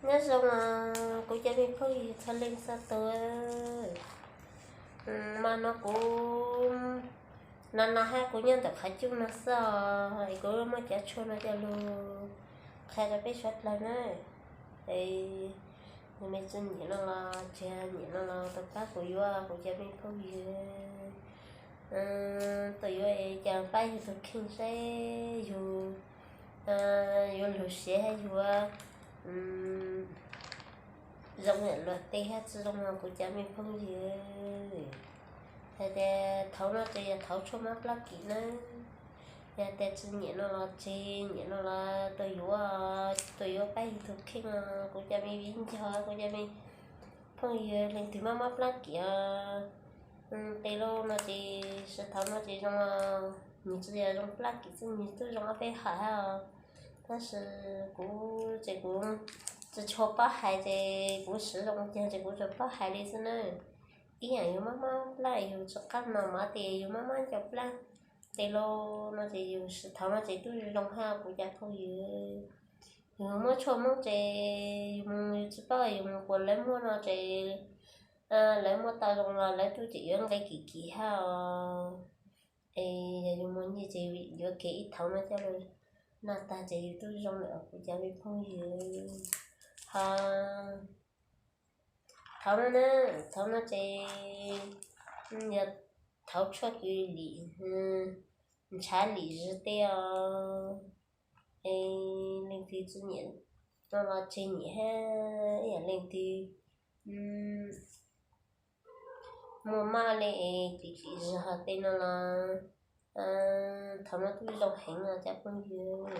Nyob zoo os kuv cov me phooj ywg txhua leej txhua tus. Mas no kuv, no no hab kuv nyob ntawm qhov cub no xwb os, es kuv muab cov tshuaj no coj lug qhia rau peb suav dlawg na. Es me tsi nyiam no los tsi nyiam no los tau pab kuv yuav kuv cov me phooj ywg. Tuaj yuav es cia pab yug tug kheej saib yug yuav lug siav hab yuav zoo yam luag tej hab tsi zoo os kuv cov me phooj ywg. Hais tias thaud no ces yog thaud tshuaj mab plab kim na. Yog tias tsi nyiam no los tseg, nyiam no los tuaj yuav, tuaj yuav pab yug tug kheej os kuv cov me viv ncaus, kuv cov me phooj ywg. Leej twg mab mab plab kim os, tes lug no ces sib thaud no ces zoo, nws tsi yog zoo plab kim xwb, nws tub zoo ob peb hais hab os. Tab sis kuv ces kuv tsi tshua paub hais ces kuv siv zoo caag ces kuv tsuas paub hais li xwb na. Ib yaam yug mab mab plab yug tsi qab no mas tes yug mab mab nco plab. Tes lug no ces yug sib thaud no ces tub zoo hab kuv cov phooj ywg. Yug muab tshuaj Moob ces yug mus yug tsi paub yug mus puas lawv muab no ces lawv muab tau zoo los lawv tub tseem yuav nqe kim kim hab os. Es yog yug muaj nyiaj ces yuav kev ib thaud no coj lug noj tag ces yug tub zoo lawm kuv cov me phooj ywg. Ho thaud no na, thaud no ces yog thaud tshuaj kws lim ntshav lim zws tej os. Es leej twg tsi nyiam no los tseg nyiam hab, ib yaam leej twg muaj maj le es lim lim zws hov tej no los thaud no tub zoo heev os cov phooj ywg.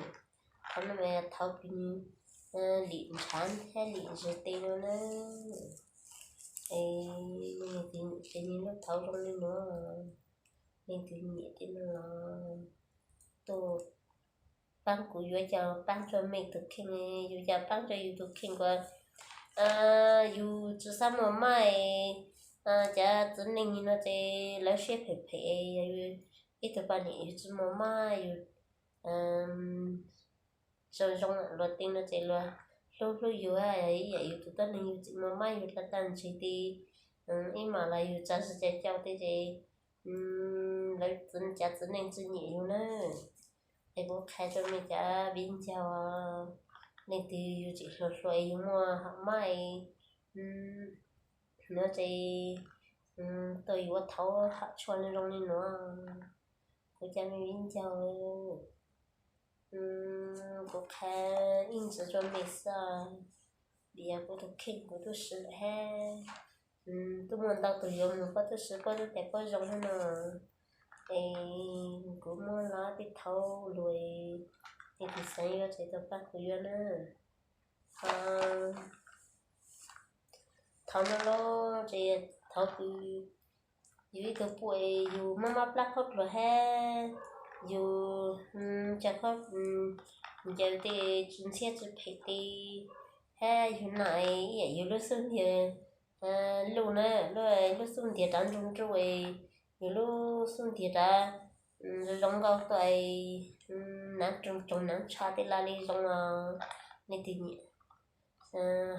Thaud no mas thaud kws lim ntshav hab lim zws tej no na. Es leej twg nyiam tej no lub thaud zoo li no, leej twg nyiam tej no los tuaj paab kuv yuav coj paab rua mej tug kheej, yuav coj paab rua yug tug kheej kuas yug tsi xaav muaj maj. Cov txiv neej no ces lawv siab phem phem, yog ib tug poj niam yug tsi muaj maj, yug zoo zoo luag tej no ces luag hlub hlub yug, yog ib yaam yug tug tuab neeg yug tseem muaj maj yug dlha dlha ntseg tej, ib mam los yug tsa zig tsa cau tej ces lawv cov txiv neej tsi nyiam yug na. Es kuv qha rua mej cov viv ncaus, leej twg yug tseem hluas hluas es yug muaj hom maj no ces tuaj yuav thaud hom tshuaj zoo li nuav. Kuv cov me viv ncaus, kuv qha ib ntsis rua mej xwb. Vim yog kuv tug kheej kuv tub siv lawm hab, tub muaj ntau tug yuav mus puab tub siv puab tub tes puab zoo hab no. Es kuv muab lug peb thaud lug, leej twg xaav yuav ces tuaj paab kuv yuav na. Thaud no los ces thaud kws yug ib tug puj es yug maj mab plab khaub dluag hab yug tsa khaub ncaws tej tsi ntxhiab tsi phem tej hab yug nam ib yaam yug lub xub ntiag luj na, lub xub ntiag rov nruj nruj es yug lub xub ntiag rov zoo nkauj tuaj es naav roog roog naav tsha tej laj li zoo os. Leej twg nyiam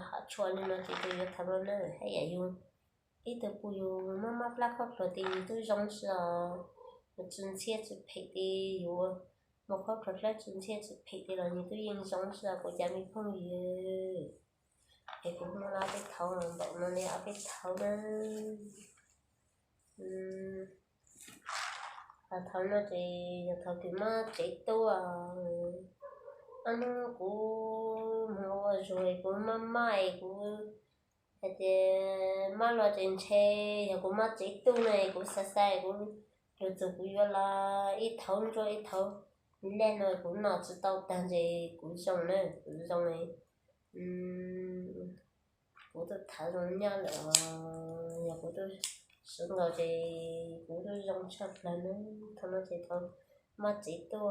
hom tshuaj li no ces tuaj yuav thaud no na. Hab yam yug ib tug puj yug maj mab plab khaub dluag tej yug tub zoo si os. Yug tsi ntxhiab tsi phem tej, yug muaj khaub dluag dlawb tsi ntxhiab tsi phem tej los yug tub yeej zoo si os kuv cov me phooj ywg. Es kuv muab lug peb thaud npaum no li ob peb thaud na. Thaud no ces yog thaud kws mab tsev tub. Ob hnub kuv moog ua zuag kuv maj maj es kuv hais tias mab luaj ces ntshe yog kuv mab tsev tub no es kuv xav xav kuv lug txug kuv yuav los ib thaud ntsuab ib thaud lej no kuv noj tsi tau taag ces kuv zoo na, kuv zoo kuv tuaj thaud zoo nyab lawm, yog kuv tuaj siv nkaus ces kuv tuaj zoo tshaj plawg na. Thaum no ces thaum mab tsev tub,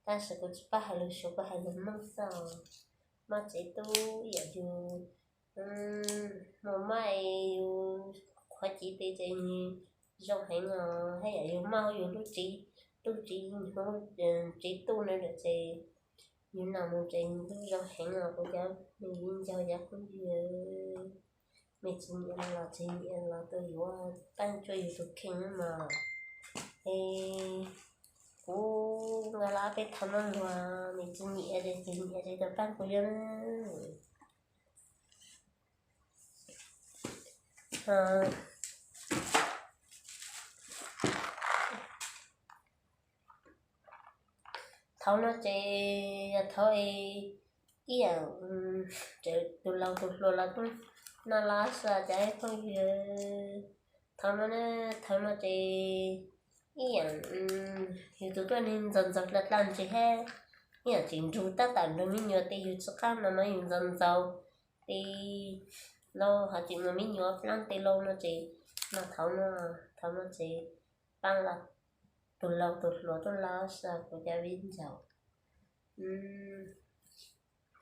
tab sis kuv tsis paub hais lus Suav, kuv hais lus Hmoob xwb. Mab tsev tub yam yus muaj mab es yus qhuav cev tes ces nws zoo heev os, hab yam yus maj yus lub tsev, lub tsev, tsev tub na lawm ces Yus nam mus tsev yus twb zoo heev os kuv cov me viv ncaus cov phooj ywg. Mej tsis nyiam no los tsis nyiam los tus yuav pab tsuaj yus tus kheej mas. Es kuv nqa los peb thaum no luag, mej tsis nyiam ces tsis nyiam ces tus pab kuv yuav na. Thaum no ces yog thaum ib yam tus laus tus hluas los tuaj noj los xwb cov phooj ywg. Thaum no, thaum no ces ib yam yus tus tuaj neeg ntxaug ntxaug dlawg dlawg ntsis hab, ib yam tseem nrug tab tom nrug me nyuam tes yus tsis qab no mas yus ntxaug ntxaug tes lauj ho tseem muaj me nyuam plaab tes lauj no ces, no thaum no, thaum no ces paab los tus laus tus hluas tuaj los xwb kuv cov viv ncaus.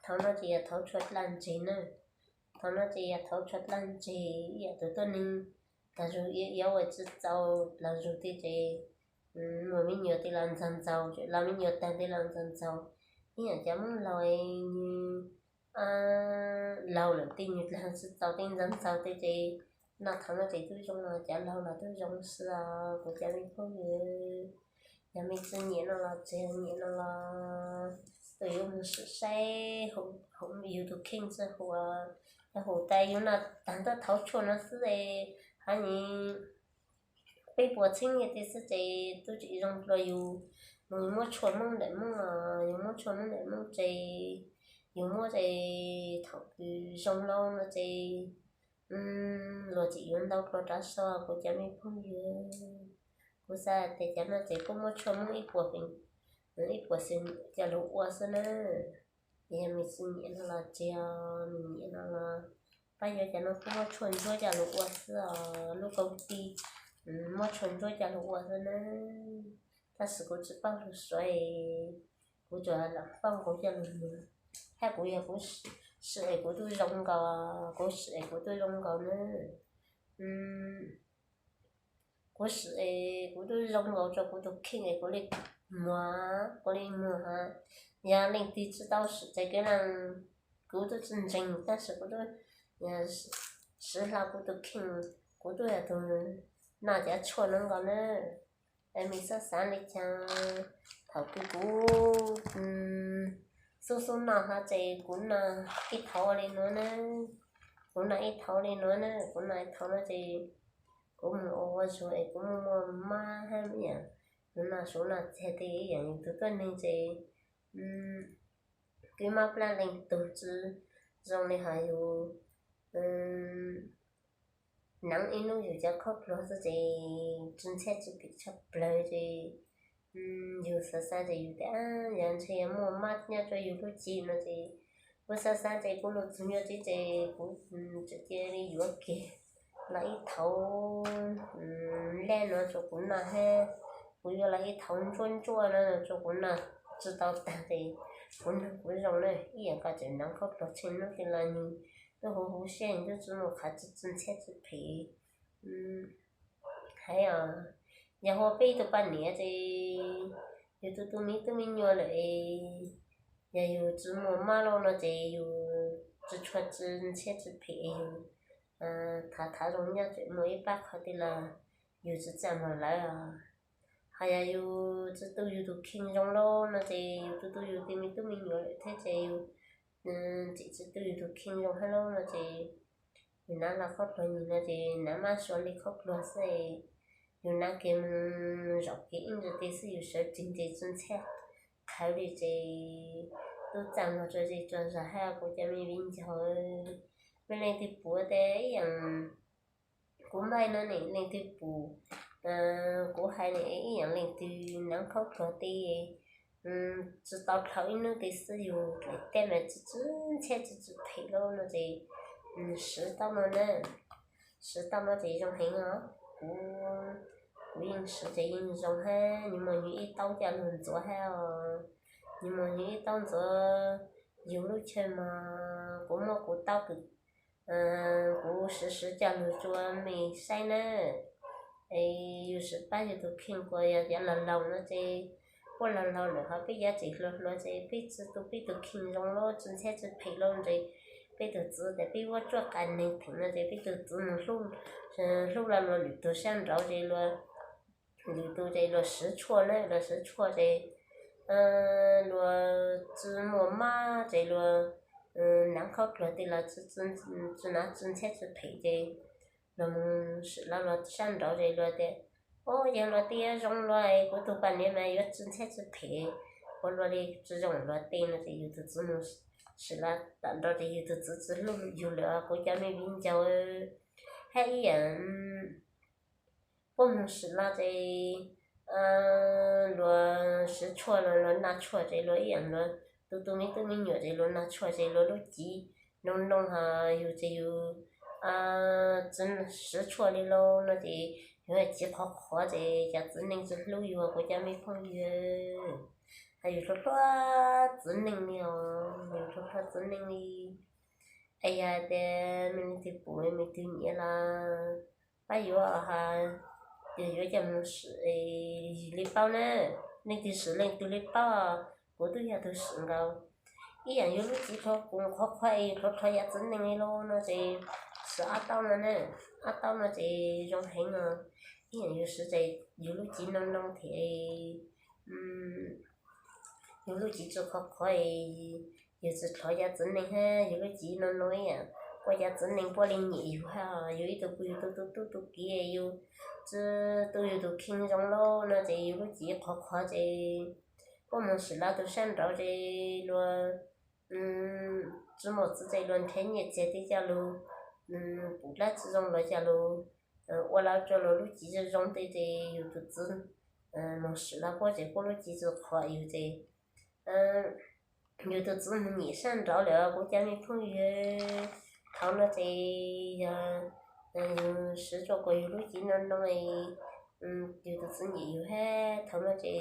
Thaum no ces yog thaum tshuav dlawg ntsis na. Thaum no ces yog thaum tshuav dlawg ntsis, ib yam tus tuaj neeg los zug yuav ua tsis txaus los zug tes ces muaj me nyuam tes los ntxaug ntxaug, los me nyuam taag tes los ntxaug ntxaug. Ib yam cov Moob laug, laug lawm tes nyuam dlaag tsis txaus tes ntxaug ntxaug tes ces, no thaum no ces tub zoo los cov laug los tub zoo xwb os kuv cov me phooj ywg. Yog mej tsis nyiam no los tsis nyiam no los tus yuav mus sim saib hauv yus tus kheej tsi hu, yog hu tas yus no taag tuaj thaum tshuaj no xwb es, hab ni peb puas txheeb niaj teb xwb ces tub tseem zoo dlua yus mus muab tshuaj Moob ntawm Moob, yus muab tshuaj Moob ntawm Moob ces, yus muab ces thaum kws zoo lauj no ces luag tseem yuav ntau dlua rov so kuv cov me phooj ywg. Kuv xav tias cov no ces kuj muab tshuaj Moob ib puas, ib puas xwm coj lug ua xwb na. Yog mej tsis nyiam no los tsis, mej nyiam no los pab yuav cov no kuj muab tshuaj ntsuab coj lug ua xwb os, lub koob tij muab tshuaj ntsuab coj lug ua xwb na. Tab sis kuv tsis paub lug suav, kuv tsuas lam paub kuv coj lug muag, hab kuv yog kuv sim es kuv tub zoo nkaus, kuv sim es kuv tub zoo nkaus na. Kuv sim es kuv tub zoo nkaus rua kuv tus kheej es kuv li muag, kuv li muag. Yog leej twg tsis tau sim ces kev laj, kuv tub tsis ntseeg tab sis kuv tub siv hlo kuv tus kheej, kuv tub yog tus noj cov tshuaj no nkaus na. Es mej xav xav li cas, thaum kws kuv xub xub noj hlo ces kuv noj ib thaum li nuav na, kuv noj ib thaum li nuav na, kuv noj ib thaum no ces kuv mus ua ua zug es kuv muaj muaj mab hab ib yam, kuv noj suv noj txiag tes ib yam yus tus tuab neeg ces twb mob plab leej tug tsi zoo li hos yus naav ib nub yus cov khaub dluag xwb ces tsi ntxhiab tsi phim tshaj plawg ces yus xav xav ces yus tias yog ntshe yog muaj mab nyob rua yus lub cev no ces kuv xav xav ces kuv lug txug nyob tsev ces kuv tseem cia li yuav kiag los ib thaum laj no rua kuv noj hab, kuv yuav los ib thaum ntsuab ntsuab no rua kuv noj tsi tau taag ces kuv noj kuv zoo na. Ib yam koj tseem naav khaub dluag txhua nub tej los nwg tub huv huv siab, nwg tub tsi muaj qhov tsi tsi ntxhiab tsi phim. Hais os, yog ua peb tug poj niam ces yus tu tu me tub me nyuam lawm es yog yus tsi muaj mab lauj no ces yus tsi tshua tsi ntxhiab tsi phim, yus thav thav zoo nyob tseem muaj ib pab qhov twg los yus tsi txaj muag lawv os. Hos yog yus tsi tu yus tus kheej zoo lauj no ces yus tu tu yus tej me tub me nyuam lawm thiab ces yus tseem tsi tu yus tus kheej zoo hab lauj no ces yus naav los khaub dluag nwg no ces naav mab suav li khaub dluag xwb. Yus naav kiag mus zaum kiag ib ntsis tes xwb yus sawv tsees ces tsi ntxhiab qhawv li ces tub txaj muag tsuag zej tsuag zog hab kuv cov me viv ncaus. Mej leej twg pum tes ib yam kuv npaij no ne, leej twg pum kuv hais ne, ib yam leej twg naav khaub dluag tes tsi tau dlhau ib nub tes xwb yus dlaim teb mas tsi tsi ntxhiab tsi tsi phim lauj no ces siv tau no na. Siv tau no ces zoo heev os. Kuv, kuv yeej siv ces yeej zoo hab, nwg muaj nwg ib taub coj lug ntxuav hab os. Nwg muaj nwg ib taub ntxuav yus lub chaw mas kuv muab kuv taub kws kuv siv siv coj lug rua mej saib na. Es yus siv pab yus tus kheej kuas yog cov laug laug no ces puab laug laug lawm ho peb yuav tseem hluas hluas ces peb tsi tu peb tug kheej zoo lauj, tsi ntxhiab tsi phem lauj ntshe peb tug txiv tas peb vuab tsuaj qas neeg theem no ces peb tug txiv mus hlub lawv luag lwm tug sab nraud ces luag lwm tug ces luag siv tshuaj na, luag siv tshuaj ces luag tsi muaj mab ces luag naav khaub dluag tej los tsi naav tsi ntxhiab tsi phem ces luag mus sim lawv luag sab nraud ces luag tias, Au, yog luag tej zoo luag kuv tug poj niam mas yuav tsi ntxhiab tsi phem, ua luag li tsi zoo luag tej no ces yug tug txiv mus sim lawv tom nraud ces yug tug txiv tsi hlub yug lawm kuv cov me viv ncaus, hab ib yam puab mus sim lawv ces luag siv tshuaj los luag naj tshuaj ces luag ib yam luag tu tu me tub me nyuam ces luag naj tshuaj ces luag lub cev noo noo ho yug ces yug tsi siv tshuaj li lauj no ces yug cev qhuav qhuav ces cov txiv neej tsi hlub yug kuv cov me phooj ywg, ho yug hluas hluas txiv neej li os, yug hluas hluas txiv neej li. Es yog tias me leej twg pum me leej twg nyiam los pab yuav, yog yuav coj mus sim li paub na, leej twg sim leej twg li paub, kuv tub yog tug sim nkaus. Ib yam yug lub cev qhuav qhuav qhuav es hluas hluas yam txiv neej li lauj no ces siv ob taub no na, ob taub no ces zoo heev os. Ib yam yug siv ces yug lub cev noo noo thiab yug lub cev tsi qhuav qhuav es yug tsi hluas yam txiv neej hab yug lub cev noo noo ib yam ua cov txiv neej puab li nyiam yug hab yug ib tug puj yug tug tub tub tug kiv yug tsi tu yug tug kheej zoo lauj no ces yug lub cev qhuav qhuav ces puab mus sim lawv tug sab nraud ces luag tsi muaj txiv ces luag nrhiav nyiaj txiag tej coj lug pum dlaab tsi zoo los coj lug ua lawv rua luag lub cev zoo zoo tej ces yug tug txiv mus sim lawv puab ces puab lub cev tsi qhuav yug ces yug tug txiv mus nyiam sab nraud lawm kuv cov me phooj ywg. Thaum no ces yog yug siv rua kuas yug lub cev noo noo, yug tug txiv nyiam yug hab thaum no ces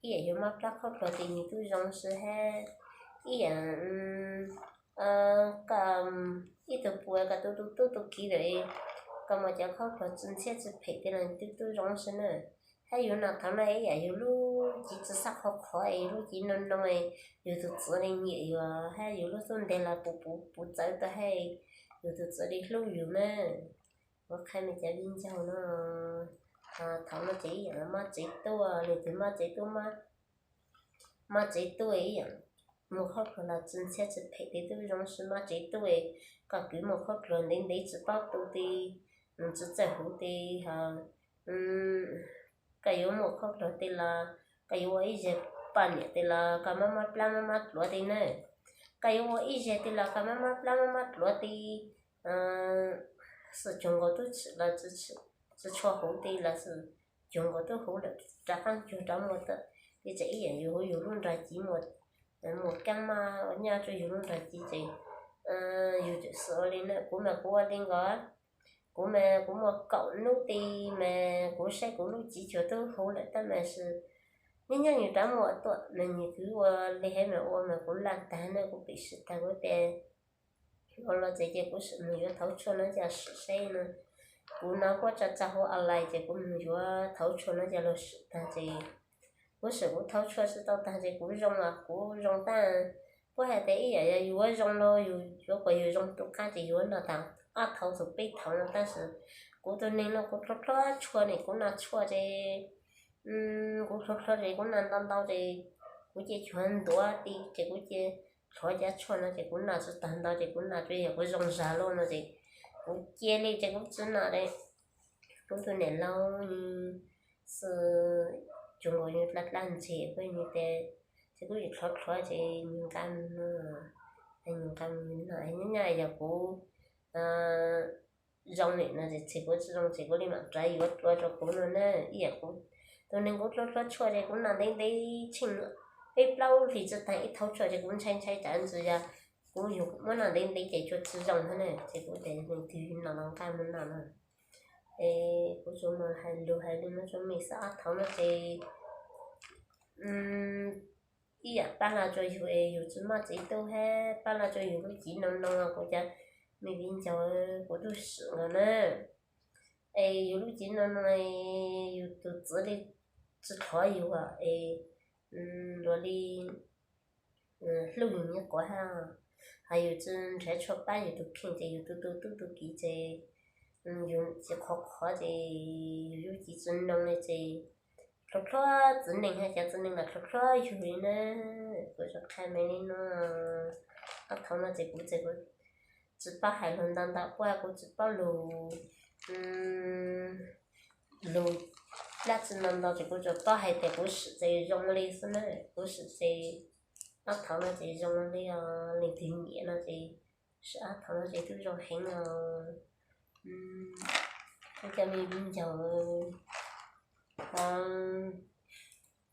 ib yam yug mab plab qhuav dluag ces nwg tub zoo si hab ib yam koj ib tug puj koj tub tub tub tug kiv lawm, koj muaj cov qhuav dluag tsi ntxhiab tsi phem tej los twb tub zoo si na. Hab yug noj thaum no ib yam yug lub cev tsi sab qhuav qhuav es yug lub cev noo noo es yug tug txiv li nyiam yug hab yug lub xub ntiag los puv puv puv txawv tag hab yug tug txiv li hlub yug na. Kuv qha mej cov viv ncaus no, thaum no ces ib yam mab tsev tuaj, leej twg mab tsev tuaj, mab tsev tuaj ib yam muaj qhuav dluag los tsi ntxhiab tsi phem tej tub zoo si mab tsev tuaj, koj kwv muaj qhuav dluag ntev ntev tsi paub tu tej, tsi txawj huv tej ho koj yuav muaj qhuav dluag tej los koj yuav ua ib zag poj niam tej los koj mab mab plab mab mab dluav tej na. Koj yuav ua ib zag tej los koj mab mab plab mab mab dluav tej, xwb cuag nkaus tub tshwm los tsi tshua huv tej los xwb cuag nkaus tub huv lawm rov qaab cuag rov muaj tej. Ces ib yam yug huv yug lub nrog cev muaj, muaj kaab maj ua nyob rua yug lub nrog cev ces yug tseem xwb ua li na. Kuv mas kuv ua li nkaus, kuv mas kuv muaj kaum nub tej mas kuv saib kuv lub cev cuag tub huv lawm tab mas nyob nyob yug rov muaj tuaj mas nwg kwv ua li hab mas ua mas kuv laj tag na, kuv pim sim tag kuv tes ua luag txis ces kuv sim mus yuav thauv tshuaj no coj sim saib no. Kuv no puab tsa tsa huv online ces kuv mus yuav thauv tshuaj no coj lug sim tag ces kuv sim kuv thauv tshuaj sib tau tag ces kuv zoo los kuv zoo tag. Puab has tas ib yam yog yug ua zoo los yug yuav kuas yug zoo tu qaab ces yug ua noj tag ob thauv txug peb thauv no tab sis kuv tug neeg no kuv dlhuav dlhuav tshuaj ne, kuv noj tshuaj ces kuv dlhuav dlhuav ces kuv noj ntau ntau ces kuv cia cuag ntuav ti ces kuv cia dlhuav cov tshuaj no ces kuv noj tsi tag ntau ces kuv noj tsuas yog kuv zoo zag lawm no ces kuv cia li ces kuv tsi noj li. Kuv tug niam laug xwb, cuag nkaus yug dlab dlab ntseg puab yug tes, ces kuv yug dlhuav dlhuav ces yug nqa mus, yug nqa mus noj. Nyob nyob yog kuv zoo lawm no ces txhais kuv tsi zoo ces kuv li mam rov yuav dlua rua kuv no na. Ib yam kuv tug neeg kuv dlhuav dlhuav tshuaj ces kuv noj ntev ntev tsheej, peb plaub hlis tsi taag ib thauv tshuaj ces kuv ntshai ntshai tas ntsis yog kuv yug muab noj ntev ntev ces tsuas tsi zoo hab na. Ces kuv tes leej twg noj los nqa mus noj no. Es kuv tsuas muaj hais lug hais li no rua mej xwb, ob thauv no ces ib yam pab lug rua yug es yug tsi maj tsev tub hab pab lug rua yug lub cev noo noo kuv cov me viv ncaus kuv tub sim nkaus na. Es yug lub cev noo noo es yug tug txiv li tsi dlhuav yug es luag li hlub yus nyuag quav hab. Hos yus tsi nrhiav tshuaj pab yus tus kheej ces yus tu tu tub tu kiv ces yus txiv qhov qhov ces yus yub ci tsi noo li ces hluas hluas txiv neej hab cov txiv neej los hluas hluas yug li na. Kuv tsuas qha me li no. Ob thaum no ces kuv tsis paub hais lus ntau ntau, kuv tsis paub lus, lus dab tsi ntau ntau ces kuv tsuas paub hais tias kuv sim txais zoo li xwb na. Kuv sim txais ob thaum no ces zoo li os, leej twg nyiam no ces sim ob thaum no ces twb zoo heev os. Kuv cov me viv ncaus,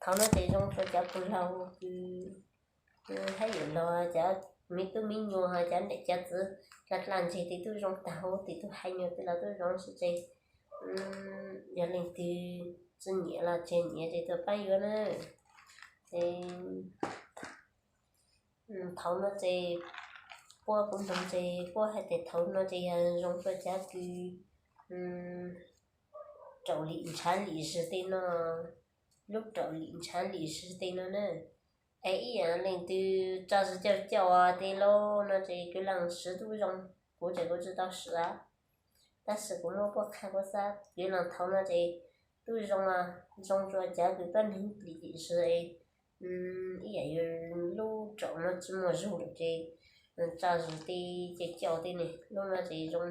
thaum no ces zoo rua cov pug laug kws hab yawm laug, cov me tub me nyuam, cov niam cov txiv dlaa dlaa ntseg ces twb zoo tag huv, ces tug hais nyuag twg los twb zoo xwb ces yog leej twg tsi nyiam los tseg, nyiam ces tuaj pab yuav na. Ces thaum no ces puab kuv noog ces puab hais tias thaum no ces yog zoo rua cov kws raum lim ntshav lim zws tej no, lub raum lim ntshav lim zws tej no na. Es ib yam leej twg tso zws cauj cauj tej lauj no ces kwv leej swv tub zoo, kuv ces kuv tsi tau swv. Tab sis kuv muab puab qha puab xav, kwv leej thaum no ces tub zoo, zoo rua cov kws tuab neeg lim lim zws, ib yam yus lub raum no tsi muaj zug lawm ces tso zws tej cauj cauj tej ne, lub no ces zoo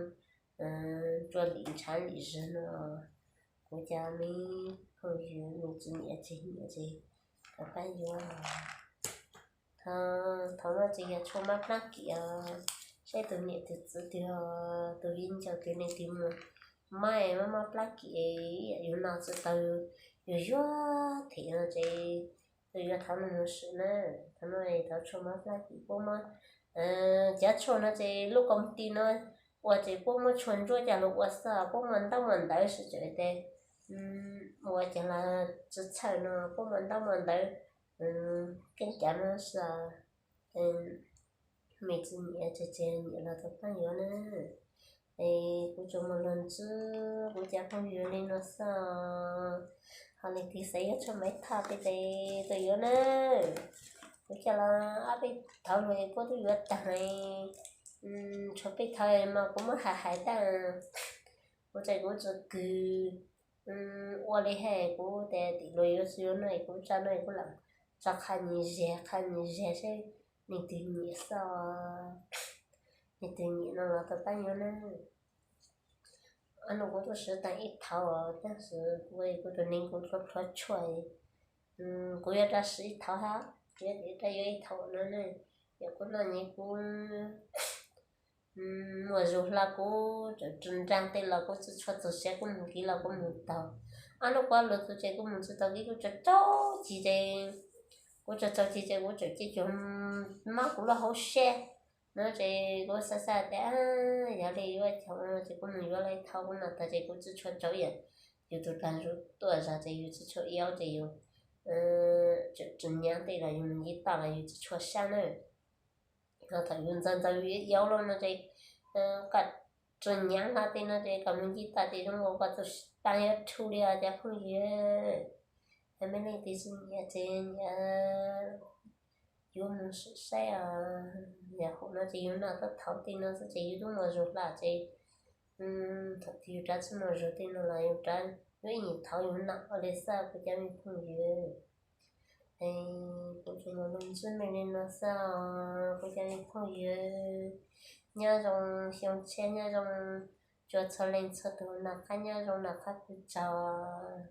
rua lim ntshav lim zws no. Kuv cov me phooj ywg, leej twg nyiam tseg nyiam ces kom pab yuav. Thaum no ces yog tshuaj mab plab kim os, saib tus niam tus txiv twg, tus viv ncaus twg, leej twg muaj mab, mab mab plab kim, yus noj tsi tau, yus yuag them no ces tus yuav thaum no mus swm na. Thaum no thaum tshuaj mab plab kim puab muab, cov tshuaj no ces lub koom ti no ua ces puab muab tshuaj ntsuab coj lug ua xwb, puab muaj ntaub muaj ntawv sib tseem tes ua ces los tsi txhawj no, puab muaj ntaub muaj ntawv keeb cav no xwb. Me tsis nyiam ces tsis nyiam los tuaj pab yuav na. Es kuv tsuas muaj lug ntsib kuv cov phooj ywg li no xwb. Ho leej twg xav yuav tshuaj maiv thoj tej ces tuaj yuav na. Kuv coj los ob peb thaum lug kuv twb yuav taag, tshuav peb thaum mas kuv muab hais hais tag, kuv tseem kuv tsuas kws ua li hais kuv tes tim luag yuav tsis yuav no es kuv tso no es kuv lam tso qha nyias zag qha nyias zag saib leej twg nyiam xwb. Leej twg nyiam no los tuaj pab yuav na. Ob nub kuv twb swv taag ib thaum, tab sis kuv, kuv tus neeg kuv hlub hlub tshuaj, kuv yuav rov swv ib thaum hab, kuv yuav rov yuav ib thaum no ne. Yog kuv noj nyiaj kuv muaj zug hlo kuv tseem tsi nraag tej los kuv tsi tshua txug siav kuv moog kev los kuv moog taug. Ob nub kuv lug txug ces kuv moog tsi taug kev kuv tsaug tsaug ci ces, kuv tsaug tsaug ci ces kuv tseem cia cuag mob kuv lub hauv siab no ces kuv xav xav tias yog li yuav chaum ces kuv moog yuav li thaum kuv noj taag ces kuv tsi tshua tsaug ib yam. Yus tug dlaag zuj tuaj zog ces yus tsi tshua iab ces yus tseem tsi nyaav tej los yus moog ncig toj los yus tsi tshua sab na. Ho thaum yus ntxaws ntxaws yus iab lug no ces kom tsi nyaav hlo tej no ces kom moog ncig toj ces zoo ua koj tug taag yuav rhu li os cov phooj ywg. Yog mej leej twg tsi nyiam ces nyiam yuav moog swm saib os. Yog hum no ces yus noj tau thaum tej no xwb ces yus tub muaj zug hlo ces thaum twg yus rov tsi muaj zug tej no los yus rov yuav ib nyuag thaum yus noj ua li xwb kuv cov me phooj ywg. Es kuv tsuas muaj lug ntsib mej li no xwb os kuv cov me phooj ywg. Nyob zoo xyoo tshiab nyob zoo rua txhua leej txhua tug, noj qab nyob zoo noj qab pw tsaug.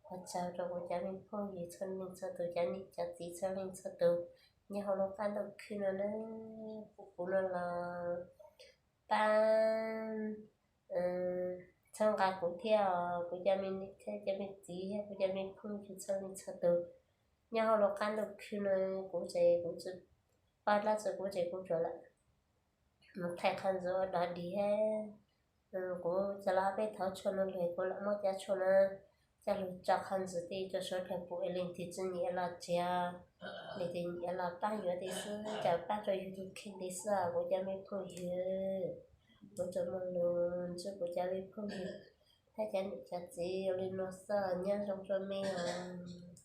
Ua tsaug rua kuv cov me phooj ywg txhua leej txhua tug, cov niam cov txiv txhua leej txhua tug nyob hauv lub qab ntuj khwb no na. Kuv, kuv no los pab txhawb nqa kuv thiab os kuv cov me niam thiab cov me txiv thiab kuv cov me phooj ywg txhua leej txhua tug nyob hauv lub qab ntuj khwb no. Kuv ces kuv tsi paub dlaab tsi, kuv ces kuv tsuas lam mus thaij qhov ntxuv ua dog dig hab. Kuv coj los ob peb thaum tshuaj no lug kuv lam muab cov tshuaj no coj lug tso qhov ntxuv tej rua suav dlawg pum es leej twg tsi nyiam los tsav, leej twg nyiam los pab yuav tej xwb, coj pab rua yus tug kheej tej xwb kuv cov me phooj ywg. Kuv tsuas muaj lug ntsib kuv cov me phooj ywg thiab cov niam cov txiv ua li no xwb, nyob zoo rua mej os.